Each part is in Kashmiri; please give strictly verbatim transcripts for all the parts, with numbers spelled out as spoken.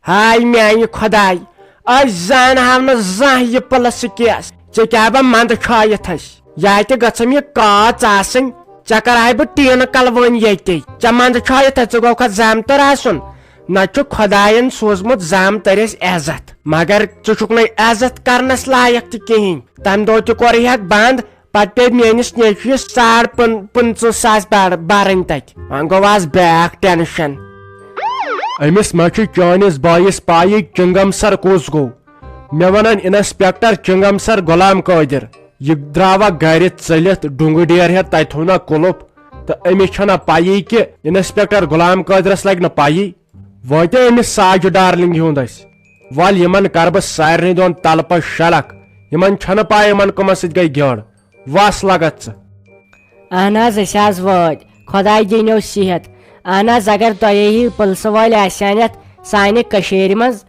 ہاے میانہِ خۄداے، أسۍ زانہو نہٕ زانٛہہ یہِ پُلسہٕ کیس۔ ژےٚ کیٛاہ با منٛدٕ چھایتھس؟ یا تہِ گٔژھم یہِ کٲژ آسٕنۍ، ژےٚ کرہاے بہٕ ٹیٖنہٕ کلوٲنۍ ییٚتے۔ ژےٚ منٛدٕ چھایتھس، ژٕ گوٚوکھا زامتٕر آسُن؟ نتہٕ چھُ خۄداین سوٗزمُت زامتٕرِس عزت، مگر ژٕ چھُکھ نہٕ عزت کرنس لایق تہِ کِہینۍ۔ تمہِ دۄہ تہِ کوٚرہکھ بنٛد، پتہٕ پیٚیہِ میٲنِس نیٚچوِس ساڑ پٕن-، پٕنٛژٕہ ساس بر-، برٕنۍ تتہِ۔ وۄنۍ گوٚو آز بیاکھ ٹینشن۔ أمِس ما چھُ چٲنِس بٲیِس پَیی چنگم سر کُس گوٚو؟ مےٚ ونان انسپیکٹر چنگم سر غلام قٲدر۔ یہِ درٛاوا گرِ ژٔلِتھ ڈُنٛگہٕ ڈیر ہٮ۪تھ، تتہِ تھوٚو نا کُلُپ، تہٕ أمِس چھنہ پَیی کہِ انسپیکٹر غلام قٲدرس لگہِ نہٕ پَیی۔ وٲتیا أمِس ساجہِ ڈارلنگہِ ہُنٛد أسۍ؟ ول یِمن کرٕ بہٕ سارنٕے دۄن تلہٕ پتہٕ شلکھ۔ یِمن چھنہٕ پَے یِمن کٕمن سۭتۍ گٔے گیڑ۔ وس لگتھ ژٕ۔ اہن حظ، أسۍ حظ وٲتۍ۔ خۄداے دِنیو صحت۔ اہن حظ، اگر تۄہے ہِوۍ پُلسہٕ وٲلۍ آسہِ ہن یتھ سانہِ کٔشیٖرِ منٛز،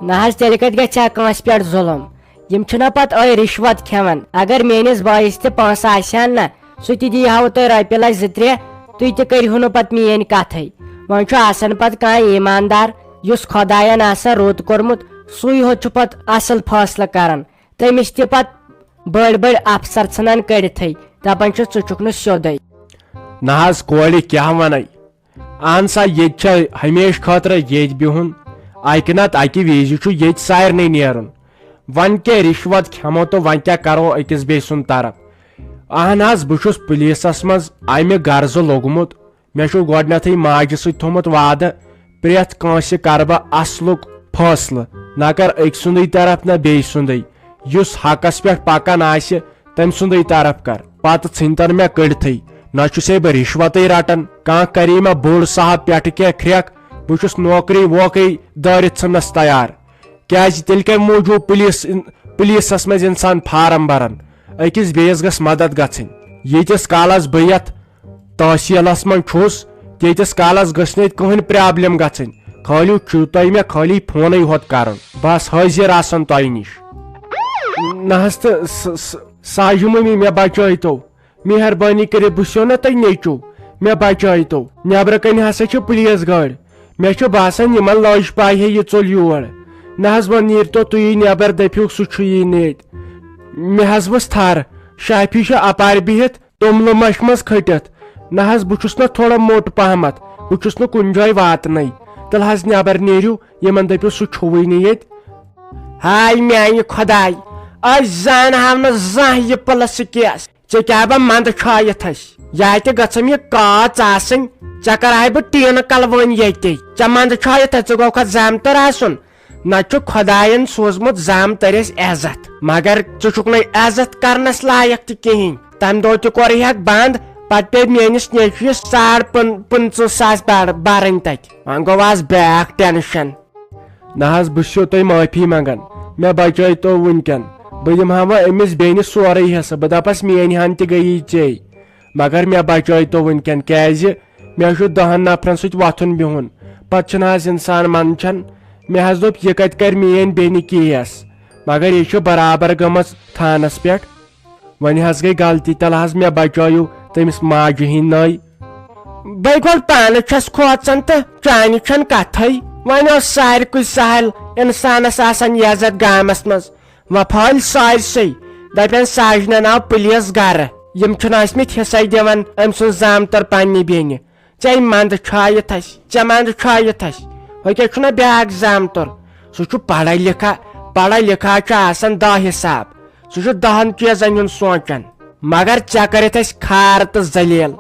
نہ حظ، تیٚلہِ کتہِ گژھِ ہا کٲنٛسہِ پٮ۪ٹھ ظُلم؟ یِم چھِنہ پتہٕ أڑۍ رِشوت کھٮ۪وان۔ اگر میٲنِس بٲیِس تہِ پونٛسہٕ آسہِ ہن نہ، سُہ تہِ دیٖہاو تۄہہِ رۄپیہِ لچھ زٕ ترٛےٚ، تُہۍ تہِ کٔرِہو نہٕ پتہٕ میٲنۍ کتھٕے۔ وۄنۍ چھُ آسان پتہٕ کانٛہہ ایٖماندار، یُس خۄداین آسان رُت کوٚرمُت، سُے ہوت چھُ پتہٕ اصل فٲصلہٕ کران۔ تٔمِس تہِ پتہٕ بٔڑۍ بٔڑۍ افسر ژھٕنان کٔڑِتھٕے، دپان چھِس، "ژٕ چھُکھ نہٕ سیوٚدُے۔" نہ حظ، کورِ کیٛاہ ونے؟ اہن سا، ییٚتہِ چھےٚ ہمیشہٕ خٲطرٕ ییٚتہِ بِہُن، اکہِ نتہٕ اکہِ وِزِ چھُ ییٚتہِ سارنٕے نیرُن۔ وۄنۍ کیٛاہ رِشوت کھٮ۪مو تہٕ وۄنۍ کیٛاہ کرو أکِس بیٚیہِ سُنٛد طرف؟ اہن حظ، بہٕ چھُس پُلیٖسس منٛز امہِ غرضہٕ لوٚگمُت۔ مےٚ چھُ گۄڈٕنیتھٕے ماجہِ سۭتۍ تھوٚومُت وعدٕ، پرٛٮ۪تھ کٲنٛسہِ کرٕ بہٕ اصلُک فٲصلہٕ، نہ کر أکۍ سُنٛدٕے طرف نہ بیٚیہِ سُنٛدٕے۔ یُس حقس پٮ۪ٹھ پکان آسہِ، تٔمۍ سُنٛدٕے طرف کر۔ پتہٕ ژھٕنتن مےٚ کٔڑتھٕے، نہ چھُسے بہٕ رِشوتٕے رٹان۔ کانٛہہ کرے مےٚ بوٚڑ صاحب پٮ۪ٹھٕ کینٛہہ کھرٛٮ۪کھ، بہٕ چھُس نوکری ووکری دٲرِتھ ژھٕننس تیار۔ کیازِ تیٚلہِ کمہِ موٗجوٗب پُلیٖس، پُلیٖسس منٛز انسان فارم بران؟ أکِس بیٚیِس گٔژھ مدد گژھٕنۍ۔ ییٖتِس کالس بہٕ یتھ تحصیلس منٛز چھُس، تیٖتِس کالس گٔژھ نہٕ ییٚتہِ کٕہٕنۍ پرابلم گژھٕنۍ۔ خٲلی چھُو تۄہہِ مےٚ خٲلی فونٕے ہوت کرُن۔ بس حٲضِر آسن تۄہہِ نِش۔ نہ حظ تہٕ س-، س-، ساجہِ مٔمی، مےٚ بچٲیتو۔ مہربٲنی کٔرِتھ، بہٕ چھُسو نہ تۄہہِ نیٚچو، مےٚ بچٲیتو۔ نیٚبرٕ کنہِ ہسا چھِ پُلیٖس گٲڑۍ۔ مےٚ چھُ باسان، یِمن لٲج پایہِ ہے یہِ ژوٚل یور۔ نہ حظ، وۄنۍ نیٖرتو تُہی نیٚبر، دٔپِو سُہ چھُ یی نہٕ ییٚتہِ۔ مےٚ حظ ؤژھ تھر، شافی چھُ اپارِ بِہِتھ توٚملہٕ مَشہِ منٛز کھٔٹِتھ۔ نہ حظ، بہٕ چھُس نہ تھوڑا موٚٹ پہمتھ، بہٕ چھُس نہٕ کُنہِ جایہِ واتنَے۔ تیٚلہِ حظ نیٚبر نیٖرِو، یِمن دٔپِو سُہ چھُوٕے نہٕ ییٚتہِ۔ ہاے میانہِ خۄداے، أسۍ زانہو نہٕ زانٛہہ یہِ پُلسہٕ کیس۔ ژےٚ کیٛاہ با منٛدٕ چھایتھس؟ یا تہِ گٔژھم یہِ کٲژ آسٕنۍ، ژےٚ کرہاے بہٕ ٹیٖنہٕ کلوٲنۍ ییٚتے۔ ژےٚ منٛدٕ چھایتھس، ژٕ گوٚوکھا زامتٕر آسُن؟ نتہٕ چھُ خۄداین سوٗزمُت زامتٕرِس عزت، مگر ژٕ چھُکھ نہٕ عزت کرنس لایق تہِ کِہینۍ۔ تمہِ دۄہ تہِ کوٚرہکھ بنٛد، پتہٕ پیٚیہِ میٲنِس نیٚچوِس ساڑ پٕن-، پٕنٛژٕہ ساس بر-، برٕنۍ تتہِ۔ وۄنۍ گوٚو آز بیاکھ ٹینشن۔ نہ حظ، بہٕ چھُسو تۄہہِ معٲفی منٛگان، مےٚ بچٲیتو وٕنکٮ۪ن۔ بہٕ دِمہٕ ہا وۄنۍ أمِس بیٚنہِ سورُے حصہٕ، بہٕ دپس، میٲنۍ ہن تہِ گٔیی ژے، مگر مےٚ بچٲیتو وٕنکٮ۪ن، کیازِ مےٚ چھُ دہن نفرن سۭتۍ وۄتھُن بِہُن۔ پتہٕ چھُنہٕ حظ انسان منٛدچھان۔ مےٚ حظ دوٚپ، یہِ کتہِ کرِ میٲنۍ بیٚنہِ کیس، مگر یہِ چھُ برابر گٔمٕژ تھانس پٮ۪ٹھ۔ وۄنۍ حظ گٔے غلطی، تیٚلہِ حظ مےٚ بچٲیِو تٔمِس ماجہِ ہِنٛدۍ نٲے۔ بے گۄل پانہٕ چھَس کھوژان تہٕ چانہِ چھَنہٕ کتھے۔ وۄنۍ اوس ساروٕے سہل انسانس آسان عزت گامس منٛز۔ وۄنۍ پھٲلۍ سٲرسٕے، دپن ساجنن آو پُلیٖس گرٕ۔ یِم چھِنہٕ ٲسمٕتۍ حصے دِوان أمۍ سُنٛد زامتٕر پننہِ بیٚنہِ۔ ژےٚ منٛدٕ چھایتھس، ژےٚ منٛدٕ چھایتھس۔ ہُہ کیٛاہ چھُنہ بیٛاکھ زامتُر؟ سُہ چھُ پڑھا لکھا، پڑھا لکھا چھُ آسان دہ حساب۔ سُہ چھُ دہن چیٖزن ہُنٛد سونٛچان۔ مگر ژےٚ کٔرِتھ اَسہِ خار تہٕ ذلیل۔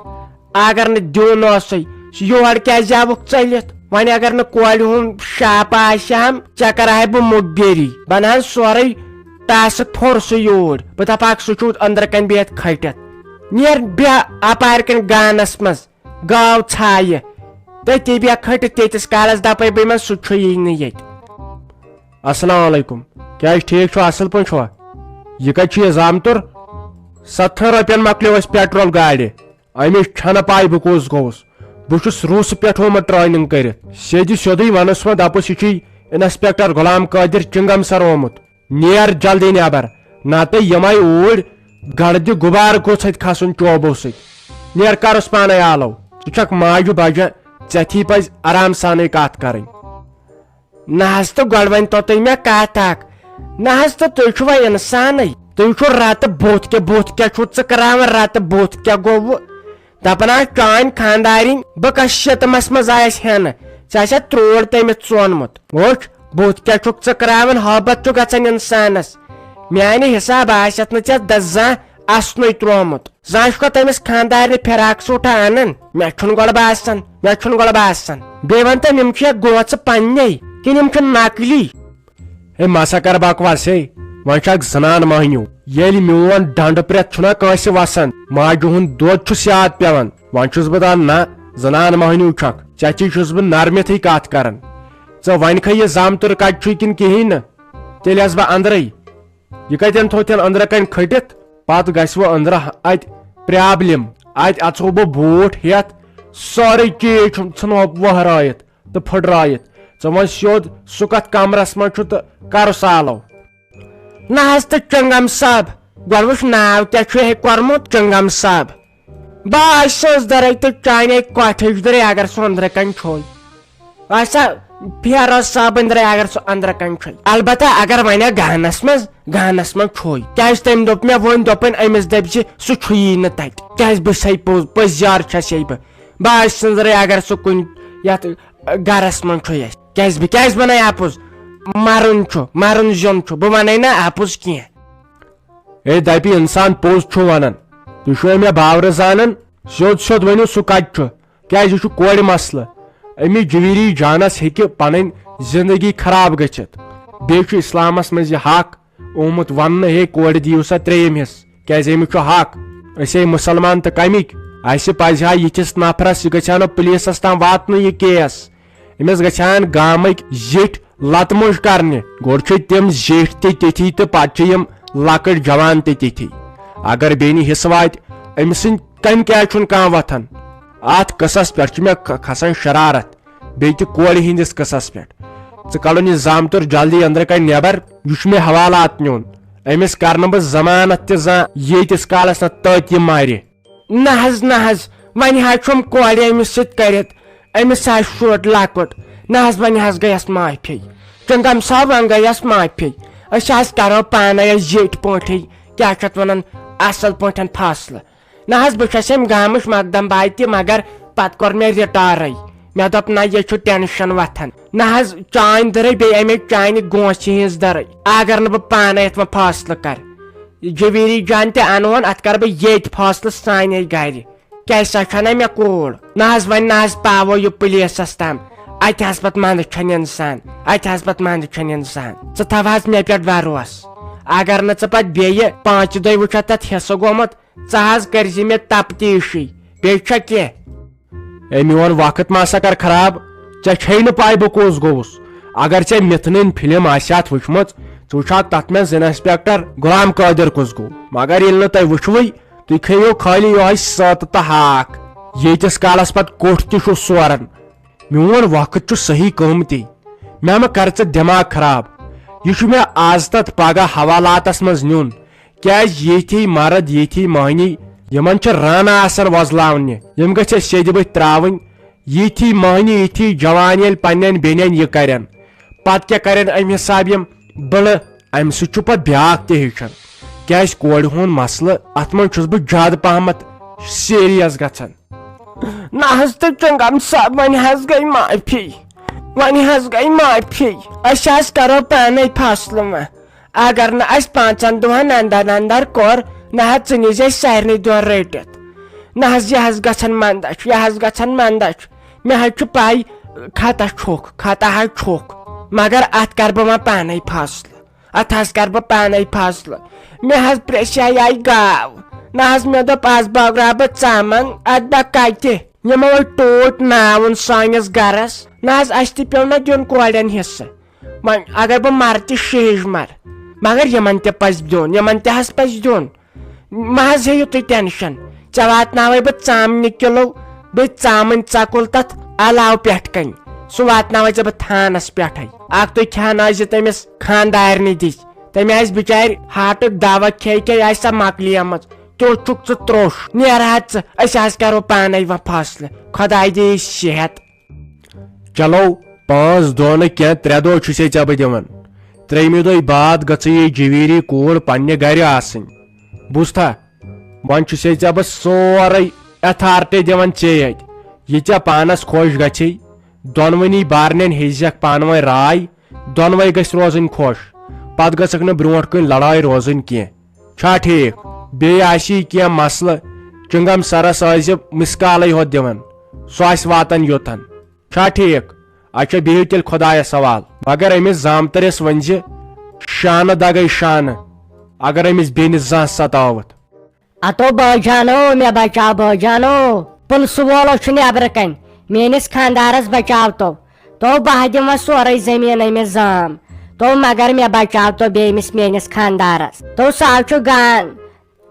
اگر نہٕ دیُن اوسُے، یور کیٛازِ آوُکھ ژٔلِتھ؟ وۄنۍ اگر نہٕ کورِ ہُنٛد شاپہٕ آسہِ ہم، ژےٚ کرہاے بہٕ مُخبری۔ بنہٕ ہن سورُے ٹاسہٕ پھوٚر سُہ یوٗرۍ۔ بہٕ دپہٕ ہاکھ، سُہ چھُ أنٛدرٕ کنہِ بِہِتھ کھٔٹِتھ۔ نیر بیٚہہ اپارِ کنہِ گانس منٛز۔ گاو ژھایہِ۔ تٔتی بیٚہہ کھٔٹِتھ تیٖتِس کالس دپے بہٕ یِمن سُہ چھُ یی نہٕ ییٚتہِ۔ السلام علیکم۔ کیٛازِ ٹھیٖک چھُ، اصل پٲٹھۍ چھُوا؟ یہِ کتہِ چھُ یہِ زامتُر؟ ستتھن رۄپین مۄکلیو اسہِ پیٹرول گاڑِ۔ أمِس چھنہٕ پاے بہٕ کُس گوٚوُس۔ بہٕ چھُس روٗسہٕ پٮ۪ٹھ آمُت ٹریننگ کٔرِتھ۔ سیٚدِ سیوٚدُے ونُس وۄنۍ دپُس، یہِ چھُے انسپیکٹر غلام قٲدر چنگم سر آمُت۔ نیر جلدی نٮ۪بر، نتہٕ یِمے اوٗرۍ گردِ غُبارٕ گوٚژھ اَتہِ کھسُن چوبو سۭتۍ۔ نیر کرُس پانے آلو۔ ژٕ چھکھ ماجہِ بجہِ، ژےٚ تھی پزِ آرام سانٕے کتھ کرٕنۍ۔ نہ حظ، تہٕ گۄڈٕ ؤنۍ تو تُہۍ مےٚ کتھ اکھ۔ نہ حظ، تہٕ تُہۍ چھِوا انسانٕے؟ تُہۍ چھِو رتہٕ بُتھ کیٛاہ، بُتھ کیٛاہ چھُو ژٕ کران، رتہٕ بُتھ کیٛاہ گوٚوٕ؟ دپان آس چٲنۍ خانٛدارِنۍ، بہٕ کس شتمس منٛز آیس ہٮ۪نہٕ؟ ژےٚ آسیا تروڑ تٔمِس ژونمُت؟ وٕچھ، بُتھ کیٛاہ چھُکھ ژٕ کران، ہٲبتھ چھُ گژھان انسانس۔ میانہِ حساب آسٮ۪تھ نہٕ ژےٚ دس زانٛہہ اسنُے تروومُت۔ زانٛہہ چھُکھا تٔمِس خانٛدارنہِ فراک سوٗٹھا انان؟ مےٚ چھُنہٕ گۄڈٕ باسان، مےٚ چھُنہٕ گۄڈٕ باسان۔ بیٚیہِ ون تہٕ، یِم چھِ گوژٕ پننے کِنہٕ یِم چھِ نقلی؟ ہے، مسا کر بکواس۔ ہے، وۄنۍ چھُ اکھ زنان مٔہنیوٗ۔ ییٚلہِ میون ڈنڈٕ پرٛٮ۪تھ چھُنہ کٲنٛسہِ وسان، ماجہِ ہُنٛد دۄد چھُس یاد پٮ۪وان۔ وۄنۍ چھُس بہٕ دپان، نہ، زنان مٔہنیوٗ چھکھ، ژےٚ چی چھُس بہٕ نرمِتھٕے کتھ کران۔ ژٕ وۄنۍ کھے یہِ زامتُر کتہِ چھُے کِنہٕ کِہیٖنۍ نہٕ؟ تیٚلہِ آسہٕ بہٕ اندرے۔ یہِ کتٮ۪ن تھوو تھٮ۪ن أنٛدرٕ کنہِ کھٔٹِتھ؟ پتہٕ گژھِ وۄنۍ أنٛدرٕ اتہِ پرابلم۔ اتہِ اژو بہٕ بوٗٹھ ہٮ۪تھ، سورُے چیٖز چھُم ژھٕنو وہرٲیِتھ تہٕ پھٕٹرٲیِتھ۔ ژٕ وۄنۍ سیوٚد سُہ کتھ کمرس منٛز چھُ تہٕ کرُس آلو۔ نہ حظ تہٕ چنگم صٲب، گۄڈٕ وٕچھ ناو کیٛاہ چھُ ہے کوٚرمُت چنگم صٲب۔ بہٕ آسہٕ سٕنٛز دٔرے تہٕ چانے کۄٹھٕچ دٔرے اگر سُہ أنٛدرٕ کنہِ چھوے۔ آسا فیروز صٲبٕنۍ درے اگر سُہ أنٛدرٕ کنہِ چھُے۔ البتہ اگر وۄنۍ آو گانس منٛز، گانس منٛز چھُے۔ کیازِ تٔمۍ دوٚپ مےٚ، وۄنۍ دوٚپُن أمِس دٔپۍ زِ سُہ چھُیی نہٕ تتہِ۔ کیازِ بہٕ چھسے پوٚز، پٔزۍ یار چھسے بہٕ۔ بہٕ آسہٕ سٕنٛز درے اگر سُہ کُنہِ یتھ، ٲ، گرس منٛز چھُے اَسہِ۔ کیازِ بہٕ کیازِ ونَے اپُز؟ مرُن چھُ، مرُن زیُن چھُ، بہٕ ونَے نہٕ اپُز کینٛہہ۔ اے دپہِ انسان پوٚز چھُ ونان، تُہۍ چھُوا مےٚ باورٕ زانان؟ سیوٚد سیوٚد ؤنِو سُہ کتہِ چھُ؟ کیازِ یہِ چھُ کورِ مسلہٕ۔ أمِس جویری جانس ہیٚکہِ پنٕنۍ زندگی خراب گٔژھِتھ۔ بیٚیہِ چھُ اسلامس منٛز یہِ حق آمُت وننہٕ، ہے کورِ دِیِو سا ترٛیٚیِم حصہٕ، کیازِ أمِس چھُ حق۔ أسۍ ہے مسلمان تہٕ کمِکۍ، اسہِ پزِ ہا یِتھِس نفرس، یہِ گژھِ ہا نہٕ پُلیٖسس تام واتنہٕ یہِ کیس۔ أمِس گژھِ ہن گامٕکۍ زِٹھۍ لتہٕ موٚنٛج کرنہِ۔ گۄڈٕ چھِ تِم زِٹھۍ تہِ تِتھی تہٕ پتہٕ چھِ یِم لۄکٕٹۍ جوان تہِ تِتھی۔ اگر بیٚنہِ حصہٕ واتہِ، أمۍ سٕنٛدۍ کَنہِ کیٛازِ چھُنہٕ کانٛہہ وۄتھان؟ اتھ قصس پٮ۪ٹھ چھِ مےٚ کھ-، کھسان شرارت، بیٚیہِ تہِ کورِ ہٕنٛدِس قصس پٮ۪ٹھ۔ ژٕ کڑُن یہِ زامتُر جلدی أنٛدرٕ کنہِ نٮ۪بر، یہِ چھُ مےٚ حوالات نیُن۔ أمِس کرنہٕ بہٕ ضمانت تہِ زانٛہہ ییٖتِس کالس نہٕ تٔتۍ یہِ مرِ۔ نہ حظ، نہ حظ، وۄنۍ حظ چھُم کورِ أمِس سۭتۍ کٔرِتھ، أمِس آسہِ شُر لۄکُٹ۔ نہ حظ، وۄنۍ حظ گٔیَس معٲفی۔ چنگم صٲب، وۄنۍ گٔیَس معٲفی۔ أسۍ حظ کرو پانے أسۍ زیٹھۍ پٲٹھۍ، کیٛاہ چھِ اَتھ وَنان، اَصٕل پٲٹھۍ فٲصلہٕ۔ نہ حظ، بہٕ چھَس ییٚمہِ گامٕچ مقدم باے تہِ، مگر پتہٕ کوٚر مےٚ رِٹارٕے۔ مےٚ دوٚپ، نہ، یہِ چھُ ٹینشن وۄتھان۔ نہ حظ، چانۍ دٔرٕے بیٚیہِ اَمے چانہِ گونٛژھِ ہِنٛز دٔرٕے، اگر نہٕ بہٕ پانے اَتھ وۄنۍ فٲصلہٕ کرٕ۔ جویری جان تہِ انہون، اتھ کرٕ بہٕ ییٚتہِ فٲصلہٕ سانے گرِ۔ کیازِ سۄ چھنہ مےٚ کوٗر؟ نہ حظ، وۄنۍ نہ حظ پاوو یہِ پُلیٖسس تام۔ اتہِ حظ پتہٕ منٛدٕ چھنہٕ انسان، اتہِ حظ پتہٕ منٛدٕ چھنہٕ انسان۔ ژٕ تھاو حظ مےٚ پٮ۪ٹھ بھروسہٕ۔ اگر نہٕ ژٕ پتہٕ بیٚیہِ پانٛژِ دۄہہِ وٕچھتھ تتھ حصہٕ گوٚمُت، ژٕ حظ کٔرۍ زِ مےٚ تپتیٖشٕے۔ بیٚیہِ چھا کینٛہہ؟ اے میون وقت ما سا کر خراب، ژےٚ چھے نہٕ پاے بہٕ کُس گوٚوُس۔ اگر ژےٚ مِتھنٕنۍ فلم آسہِ ہا وٕچھمٕژ، ژٕ وٕچھکھ تتھ منٛز انسپیکٹر غلام قٲدر کُس گوٚو۔ مگر ییٚلہِ نہٕ تۄہہِ وٕچھوٕے، تُہۍ کھیٚیِو خٲلی یِہوٚے سٲتہٕ تہٕ ہاکھ۔ ییٖتِس کالس پتہٕ کوٚٹھ تہِ چھُ سوران۔ میون وقت چھُ صحیح قۭمتی۔ مےٚ مہ کر ژٕ دٮ۪ماغ خراب۔ یہِ چھُ مےٚ از تتھ پگاہ حوالاتس منٛز نیُن۔ کیازِ ییٚتھی مرد، ییٚتھی مٔہنی، یِمن چھِ رانہٕ آسان وۄزلاونہِ۔ یِم گژھِ اَسہِ سیٚدِ بٔتھۍ تراوٕنۍ۔ ییٚتھی مٔہنی، ییٚتھی جوان ییٚلہِ پننٮ۪ن بیٚنٮ۪ن یہِ کرن، پتہٕ کیٛاہ کرن امہِ حساب یِم بٕڑٕ؟ امہِ سۭتۍ چھُ پتہٕ بیاکھ تہِ ہیٚچھان۔ کیازِ کورِ ہُنٛد مسلہٕ، اتھ منٛز چھُس بہٕ زیادٕ پہمتھ سیریس گژھان۔ نہ حظ تہٕ چنگم صٲب، وۄنۍ حظ گٔے معٲفی، وۄنۍ حظ گٔے معٲفی۔ أسۍ حظ کرو پانے فٲصلہٕ وۄنۍ۔ اگر نہٕ اَسہِ پانٛژن دۄہن اندر اندر کوٚر، نہ حظ ژٕ نِزِ اَسہِ سارنٕے دۄن رٔٹِتھ۔ نہ حظ، یہِ حظ گژھن مندچھ، یہِ حظ گژھن مندچھ۔ مےٚ حظ چھُ پَے، خطا چھُکھ، خطا حظ چھُکھ۔ مگر اَتھ کَرٕ بہٕ وۄنۍ پانَے فٲصلہٕ۔ اَتھ حظ کَرٕ بہٕ پانَے فٲصلہٕ۔ مےٚ حظ پرٛیشے آیہِ گاو۔ نہ حظ، مےٚ دوٚپ، آز بٲگراو بہٕ ژامَن، اَدٕ بہٕ کَتہِ؟ یِمو ہے ٹوٗٹۍ ناوُن سٲنِس گَرَس۔ نہ حظ، اَسہِ تہِ پیوٚو نہ دیُن کورٮ۪ن حِصہٕ۔ وۄنۍ اگر بہٕ مرٕ تہِ شیٚہِج مرٕ، مگر یِمن تہِ پزِ دیُن، یِمن تہِ حظ پزِ دیُن۔ مہ حظ ہیٚیِو تُہۍ ٹینشن، ژےٚ واتناوے بہٕ ژامنہِ کِلو، بیٚیہِ ژامٕنۍ ژکُل تتھ علاوٕ پٮ۪ٹھ کنہِ، سُہ واتناوے ژےٚ بہٕ تھانس پٮ۪ٹھے۔ اکھ تُہۍ کھیانٲوزِ تٔمِس خاندارنہِ دِژ، تٔمۍ آسہِ بِچارِ ہارٹُک دوا کھے کھے آسہِ سۄ مۄکلیمٕژ۔ کیُتھ چھُکھ ژٕ تروٚش، نیر حظ ژٕ، أسۍ حظ کرو پانے وۄنۍ فٲصلہٕ، خۄداے دِیہِ صحت۔ چلو، پانٛژھ دۄہ نہٕ کینٛہہ، ترٛےٚ دۄہ چھُسے ژےٚ بہٕ دِوان۔ ترٛیٚیمہِ دۄہہِ بعد گٔژھٕے یہِ جویٖری کوٗر پننہِ گرِ آسٕنۍ۔ بوٗزتھا؟ وۄنۍ چھُسے ژےٚ بہٕ سورُے اتھارٹی دِوان ژے اَتھِ۔ یہِ ژےٚ پانس خۄش گژھِ، دۄنوٕنی بارنٮ۪ن ہیٚزیکھ پانہٕ ؤنۍ راے، دۄنوَے گٔژھۍ روزٕنۍ خۄش۔ پتہٕ گٔژھکھ نہٕ برونٛٹھ کُن لڑٲے روزٕنۍ کینٛہہ۔ چھا ٹھیٖک؟ بیٚیہِ آسی کینٛہہ مسلہٕ، چنگم سرس ٲسۍزِ مِس کالٕے ہوت دِوان، سُہ آسہِ واتان یوٚتن۔ چھا ٹھیٖک؟ اچھا، بِہِو تیٚلہِ خۄدایس حوال۔ مگر أمِس زامتٕرِس ؤنۍزِ، شانہٕ دگے شانہٕ، اگر أمِس بیٚنہِ زانٛہہ ستاوتھ۔ اتو بٲجانو، مےٚ بچاو بٲجانو۔ پُلسہٕ وولو چھُ نٮ۪برٕ کنہِ، میٲنِس خاندارس بچاو تو۔ تو بہٕ دِمس سورُے زٔمیٖن أمِس زام۔ تو مگر مےٚ بچاو تو بیٚیہِ أمِس میٲنِس خاندارس۔ تو سُہ ہا چھُ گان۔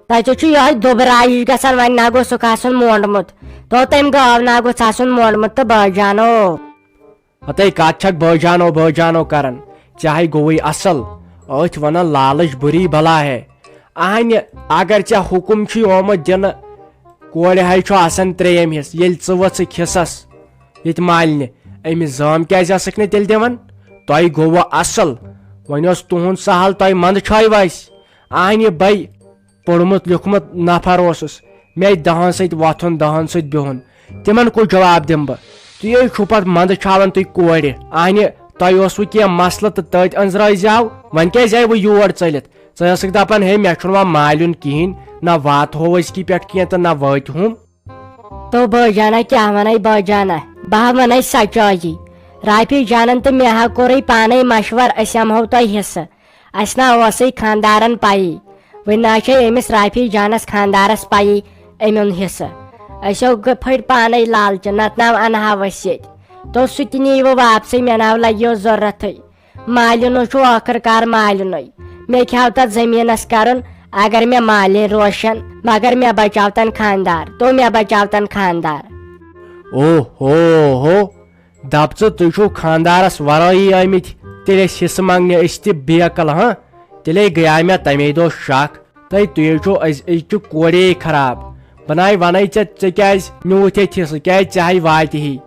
تتہِ چھُ یِہوٚے دُبراج ہِش گژھان، وۄنۍ نا گوٚژھ سُہ آسُن مونڈمُت۔ تو تٔمۍ گٲو نا گوٚژھ آسُن مونڈمُت تہٕ بٲجانو۔ ہتے کتھ چھکھ بٲجانو بٲجانو کران؟ ژےٚ ہاے گوٚوُے اصل۔ أتھۍ ونان لالچ بُری بلا ہے۔ اہنہِ، اگر ژےٚ حُکم چھُے آمُت دِنہٕ، کورِ ہاے چھُ آسان ترٛیٚیِم حصہٕ، ییٚلہِ ژٕ ؤژھٕکھ حصس ییٚتہِ مالنہِ، أمِس زٲم کیازِ ٲسٕکھ نہٕ تیٚلہِ دِوان؟ تۄہہِ گوٚوٕ اصل، وۄنۍ اوس تُہُنٛد سہل، تۄہہِ منٛدٕ چھٲوۍ وسہِ۔ اہنہِ بے پوٚرمُت لیوٚکھمُت نفر اوسُس، مےٚ دہن سۭتۍ وۄتھُن، دہن سۭتۍ بِہُن، تِمن کُس جواب دِمہٕ بہٕ؟ تُہۍ ہے چھِو پتہٕ منٛدٕ چھاوان تُہۍ کورِ۔ اہنہِ، تۄہہِ اوسوٕ کینٛہہ مسلہٕ تہٕ تٔتۍ أنٛزرٲے زیو، وۄنۍ کیازِ آیہِ وۄنۍ یور ژٔلِتھ؟ ژٕ ٲسٕکھ دپان، ہے، مےٚ چھُنہٕ وۄنۍ مالیُن کِہینۍ، نہ واتہٕ ہوو أزکی پٮ۪ٹھ کینٛہہ تہٕ نہ وٲتۍ ہُم۔ تو بٲجانہ کیٛاہ ونے بٲجانہ، بہٕ ہا ونے سچٲیی۔ رافی جانن تہٕ مےٚ ہا کوٚرُے پانے مشور، أسۍ ہٮ۪مہو تۄہہِ حصہٕ۔ اسہِ نا اوسُے خاندارن پیی، وۄنۍ نا چھے أمِس رافی جانس خاندارس پیی أمیُن حصہٕ۔ أسۍ ہو گ-، پھٔٹۍ پانے لالچہِ، نتہٕ نا انہاو أسۍ ییٚتہِ۔ تو سُہ تہِ نی وۄنۍ واپسٕے، مےٚ نا لگیو ضروٗرتھٕے۔ مالِنو چھُ ٲخٕر کار مالِنُے۔ مےٚ کیٛاہ آو تتھ زٔمیٖنس کرُن، اگر مےٚ مالِنۍ روشن، مگر مےٚ بچاوتن خاندار، تو مےٚ بچاوتن خاندار۔ او ہو ہو، دپ ژٕ، تُہۍ چھِو خاندارس ورٲیی آمٕتۍ تیٚلہِ اَسہِ حصہٕ منٛگنہِ، أسۍ تہِ بیکل، ہاں؟ تیٚلے گٔیاے مےٚ تمے دۄہ شک۔ تہٕ تُہۍ چھِو أز-، أزچہِ کورے خراب۔ بہٕ ناے ونے ژےٚ، ژےٚ کیٛازِ نیوٗتھ ییٚتہِ حصہٕ، کیٛازِ ژےٚ ہاے واتہِ ہی؟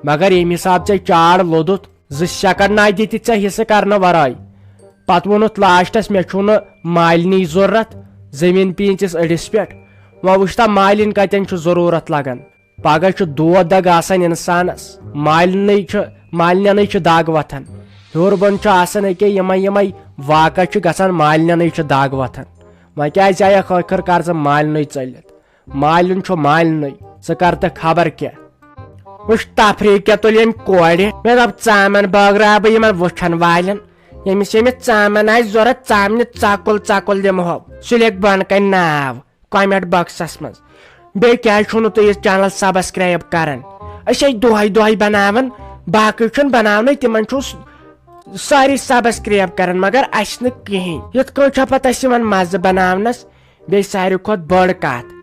مگر ییٚمہِ حساب ژےٚ چاڑ لوٚدُتھ، زٕ سیکنڈ نہ دِتھ ژےٚ حصہٕ کرنہٕ ورٲے۔ پتہٕ ووٚنُتھ لاسٹس، مےٚ چھُو نہٕ مالِنی ضروٗرت، زٔمیٖن پیٖنتِس أڑِس پٮ۪ٹھ۔ وۄنۍ وٕچھ تا مالِنۍ کتٮ۪ن چھُ ضروٗرت لگان۔ پگاہ چھُ دود دگ آسان انسانس، مالِنٕے چھُ، مالِنٮ۪نٕے چھُ دگ وۄتھان۔ ہیوٚر بۄن چھُ آسان أکے یِمے یِمے واقعہ چھِ گژھان، مالِنٮ۪نٕے چھِ دگ وۄتھان۔ وۄنۍ کیازِ آیکھ ٲخٕر کار ژٕ مالِنٕے ژٔلِتھ؟ مالِن چھُ مالِنٕے، ژٕ کر تہٕ خبر کیٛاہ۔ وٕچھ تفریٖق کیٛاہ تُلہِ أمۍ کورِ۔ مےٚ دوٚپ، ژامن بٲگراو بہٕ یِمن وٕچھن والٮ۪ن۔ ییٚمِس ییٚمِس ژامن آسہِ ضوٚرتھ، ژامنہِ ژکُل ژکُل دِمہو۔ سُہ لیکھِ بۄنہٕ کنہِ ناو کمنٹ باکسس منٛز۔ بیٚیہِ کیٛازِ چھُو نہٕ تُہۍ یہِ چینل سبسکرایب کران؟ أسۍ ٲسۍ دۄہے دۄہے بناوان، باقٕے چھُنہٕ بناونٕے، تِمن چھُو س-، سٲری سبسکرایب کران، مگر اسہِ نہٕ کِہیٖنۍ۔ یِتھ کٲٹھۍ چھا پتہٕ اسہِ یِوان مزٕ بناونس؟ بیٚیہِ ساروی کھۄتہٕ بٔڑ کتھ،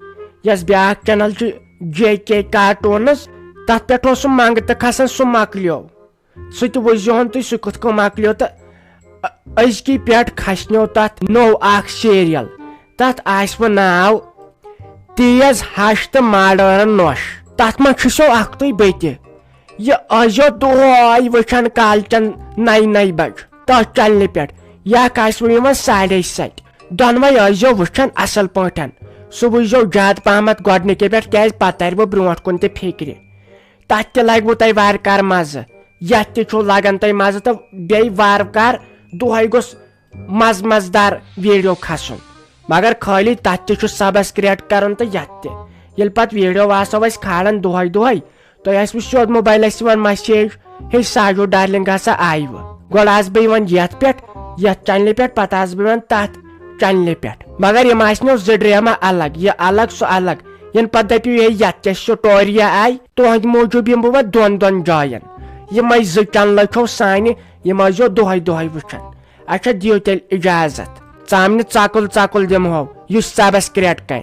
یۄس بیٛاکھ چینل چھِ، جے کے کارٹونز، تتھ پٮ۪ٹھ اوس سُہ منٛگہٕ تہٕ کھسان، سُہ مۄکلیو۔ سُہ تہِ وٕچھزِہون تُہۍ، سُہ کِتھ کٔنۍ مۄکلیو۔ تہٕ أ-، أزکی پٮ۪ٹھ کھسنیو تتھ نوٚو اکھ سیریل، تتھ آسہِ وۄنۍ ناو تیز ہش تہٕ ماڈٲرٕن نۄش۔ تتھ منٛز چھُسو اکھتُے بہٕ تہِ۔ یہِ ٲسۍزیو دۄہے وٕچھان کالچن نَیہِ نَیہِ بجہِ تٔتھۍ چنلہِ پٮ۪ٹھ۔ یہِ اکھ آسہِ وۄنۍ یِوان ساڑے ستہِ۔ دۄنوَے ٲسۍزیو وٕچھان اصل پٲٹھۍ۔ سُہ وٕچھزیو زیادٕ پہمتھ گۄڈنِکہِ پٮ۪ٹھ، کیازِ پتہٕ ترِ وۄنۍ برونٛٹھ کُن تہِ فکرِ۔ تتھ تہِ لگہِ وۄنۍ تۄہہِ وارٕ کارٕ مزٕ۔ یتھ تہِ چھُو لگان تۄہہِ مزٕ تہٕ بیٚیہِ وارٕ کارٕ دۄہے گوٚژھ مزٕ مزٕدار ویڈیو کھسُن۔ مگر خٲلی تتھ تہِ چھُ سبسکرایب کرُن تہٕ یتھ تہِ۔ ییٚلہِ پتہٕ ویڈیو آسو أسۍ کھالان دۄہے دۄہے، تۄہہِ آسِوٕ سیوٚد موبایلس یِوان مسیج، "ہے ساجو ڈارلنگ ہسا آیہِ وۄنۍ۔" گۄڈٕ آسہٕ بہٕ یِوان یتھ پٮ۪ٹھ، یتھ چنلہِ پٮ۪ٹھ، پتہٕ آسہٕ بہٕ یِوان تتھ چنلہِ پٮ۪ٹھ۔ مگر یِم آسنو زٕ ڈرامہ الگ، یہِ الگ سُہ الگ۔ ینہٕ پتہٕ دٔپِو، "ہے یتھ کیٛاہ سٹوریہ آیہِ؟" تُہنٛدِ موٗجوٗب یِمہٕ بہٕ وۄنۍ دۄن دۄن جاین۔ یِمے زٕ چنلہٕ چھو سانہِ، یِم ٲسۍزیو دۄہے دۄہے وٕچھان۔ اچھا، دِیِو تیٚلہِ اجازت۔ ژامنہِ ژکُل ژکُل دِمہو، یُس سبسکرایب کرِ۔